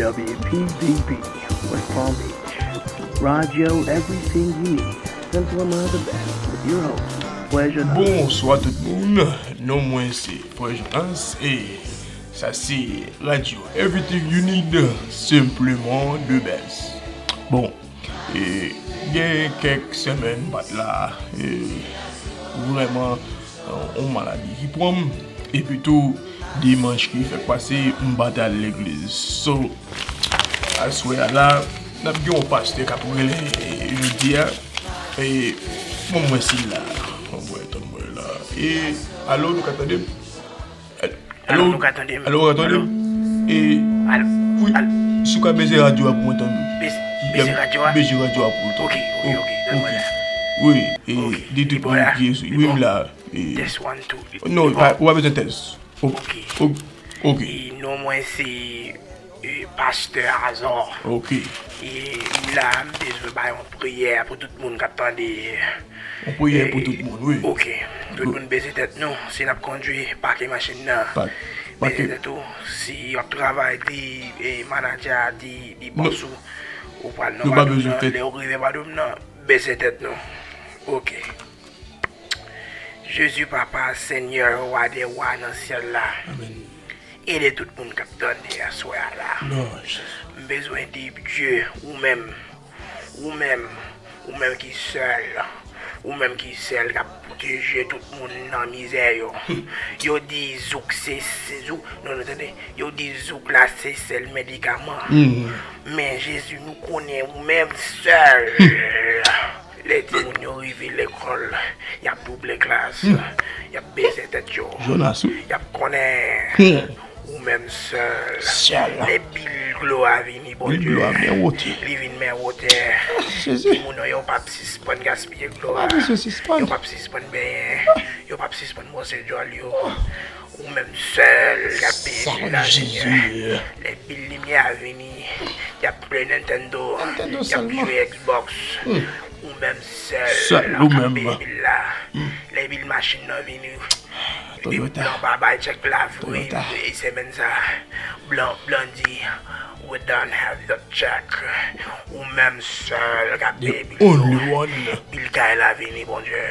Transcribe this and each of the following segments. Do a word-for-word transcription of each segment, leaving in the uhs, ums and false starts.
W P D B, West Palm Beach. Radyo, everything you need. Simplement the best with your host, Frè Jonas. Bonswa tout moun, non mwen se Frè Jonas e sa se radyo Everything You Need, Simplement the Best. Bon, e, gen kèk semèn m pa t la, e, vrèman, yon maladi ki pran m, epi tou, dimanch ki fèk pase, m pa t al legliz. So, aswè a la, n ap gen yon pastè k ap rele jodi a. E, bon, mwen si la. Bon, mwen tann mwen la. E, alo, nou ka tande m? Alo, nou ka tande m? Alo, ou ka tande m? E, wi, si w ka beze radyo a pou mwen tann. Beze radyo a? Beze radyo a pou mwen tann. Ok, ok, ok, tann mwen la. Wi, e, di tout moun ki, wi, m la. E, test one, two. Non, ou pa bezwen test. Ok. Ok. E, non mwen se, e, pastè Azor. Ok. E, m la, m bezwen bay yon priyè pou tout moun k ap tande. Yon priyè pou tout moun, wi. Ok. Tout moun beze tèt nou, si n ap kondwi, pake machin nan. Beze tèt ou, si w ap travay, di, e, manadjè a, di, di bòs ou, ou pral nan badòm nan, lè w rive badòm nan, beze tèt nou. Ok. Jezi papa, Senyè, Wa dè wa nan syèl la. Amèn. Ede tout moun k ap tande aswè a la. M bezwen di, Dye, ou menm, ou menm, ou menm ki sèl, ou menm ki sèl k ap pwoteje tout moun nan mizè yo. Yo di zouk se, se zouk, non, non, tande, yo di zouk la se sèl medikaman. Men Jezi, nou konnen ou menm sèl. Lè timoun yo rive lekòl, y ap double klas, y ap beze tèt yo, y ap konnen ou menm sèl. Lè bil glo a vini, Bondye, li vin men wotè. Timoun yo, yo p ap sispann gaspiye glo a. Yo p ap sispann benyen. Yo p ap sispann bwose djòl yo. Ou menm sèl k ap peye bil la, Senyè. Lè bil limyè a vini, y ap play Nintendo, y ap jwe Xbox. Ou menm sèl k ap peye bil la. Lè bil machin nan vini, epi blan pa bay chèk la vre, e semèn sa, blan, blan di, "We don't have the check." Ou menm sèl k ap peye bil yo. Bil kay la vini, Bondye.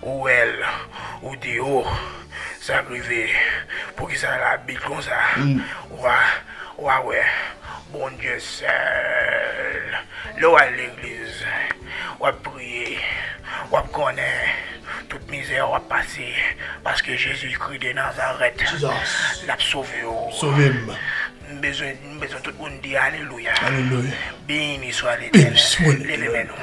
Ou wè l, ou di, "O, sa k rive? Poukisa l ap bil konsa?" W a, w a wè, Bondye sèl. Lè w al legliz, w ap priye, w ap konnen tout mizè w ap pase, paske Jezikri de Nazarèt, l ap sove w. M bezwen, m bezwen tout moun di alelouya. Beni swa Letènèl. Leve men nou.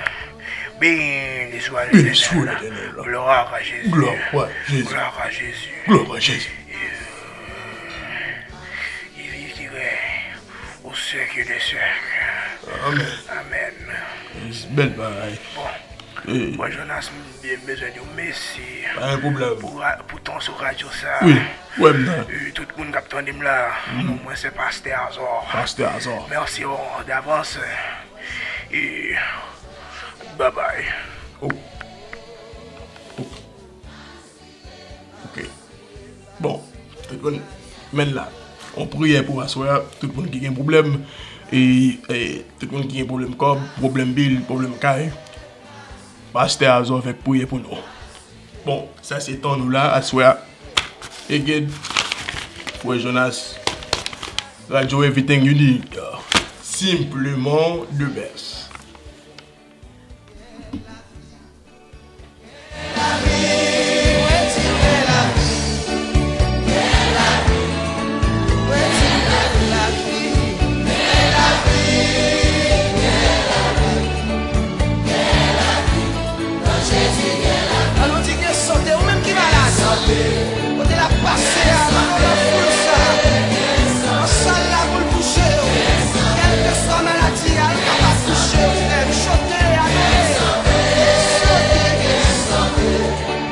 Beni swa Letènèl. Gloire à Jésus. Gloire à Jésus. Gloire à Jésus. Gloire à Jésus. Qui vit, qui règne au siècle des siècles. Amèn. Amèn. Bèl bagay. Bon. Bon, Jonas, m byen bezwen di w mèsi. Pa gen pwoblèm. Pou ra-, pou tan sou radyo sa. Wi, wè m nan. E, tout moun k ap tande m la, non mwen se Pastè Azor. Pastè Azor. Mèsi an davans. E, babay. Oh. Oh. Ok. Bon, tout moun, men la. On priyè pou aswè a, tout moun ki gen pwoblèm, e, e, tout moun ki gen pwoblèm kòb, pwoblèm bil, pwoblèm kay, Pastè Azor fèk priye pou nou. Bon, sa se tan nou la, aswè a. Again, Frè Jonas, Radio Everything You Need. Simplement the best.